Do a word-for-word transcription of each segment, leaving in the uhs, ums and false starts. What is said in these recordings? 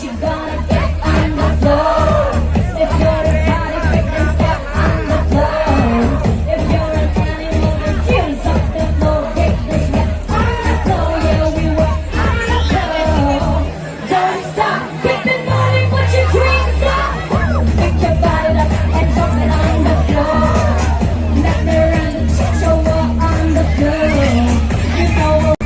You gotta get on the floor. If you're a body freak, then step on the floor. If you're an animal, then juice up the floor. Get the sweat on the floor. Yeah, we work on the floor. Don't stop, get the money, put your drinks up. Pick your bottle up and drop it on the floor. Let me run the show on the floor. You know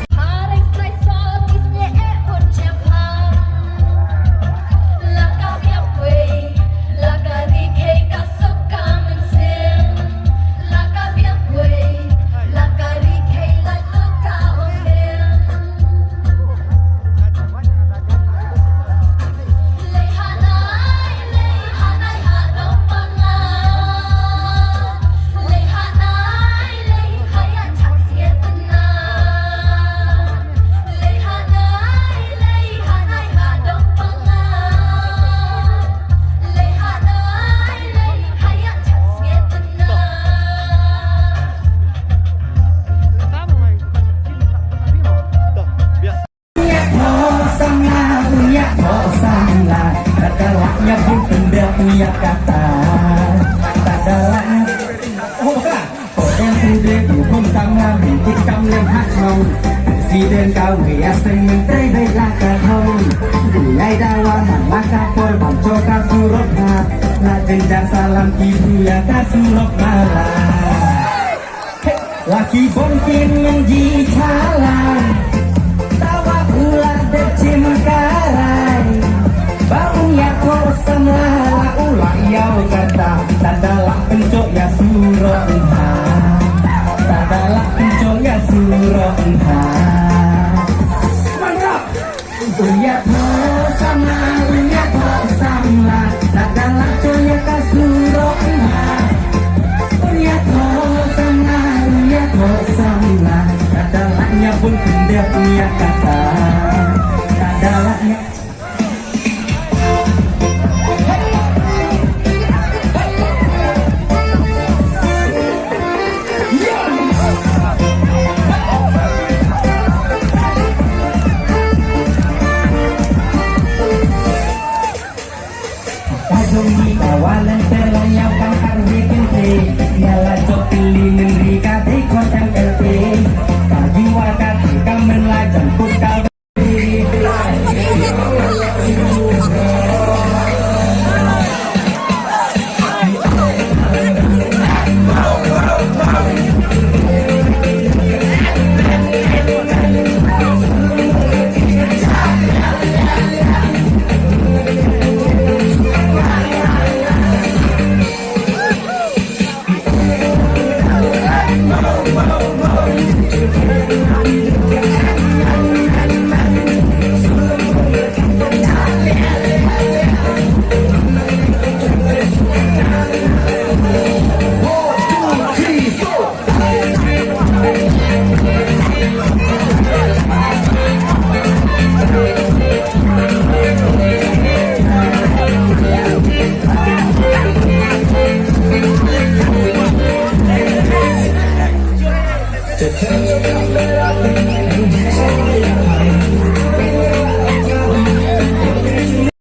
President ka wei a seng Myntri bad la ka thong. Ïai dawa man la ka por ban jngoh ka surok ha. La jynjar salam ki bru ïa ka surok mala. La ki bom ki mynji chala. Tawa u la dep chim karai. Ba un ïa thoh samla la u la ïaw kata. Tada la pynjot ïa surok ha. Tada la pynjot ïa surok ha. Mantap. Un ïa thoh samla, un ïa thoh samla. Tada la jot ïa ka surok ha. Un ïa thoh samla, un ïa thoh samla. Tada la ïa bun pyndep ïa kata.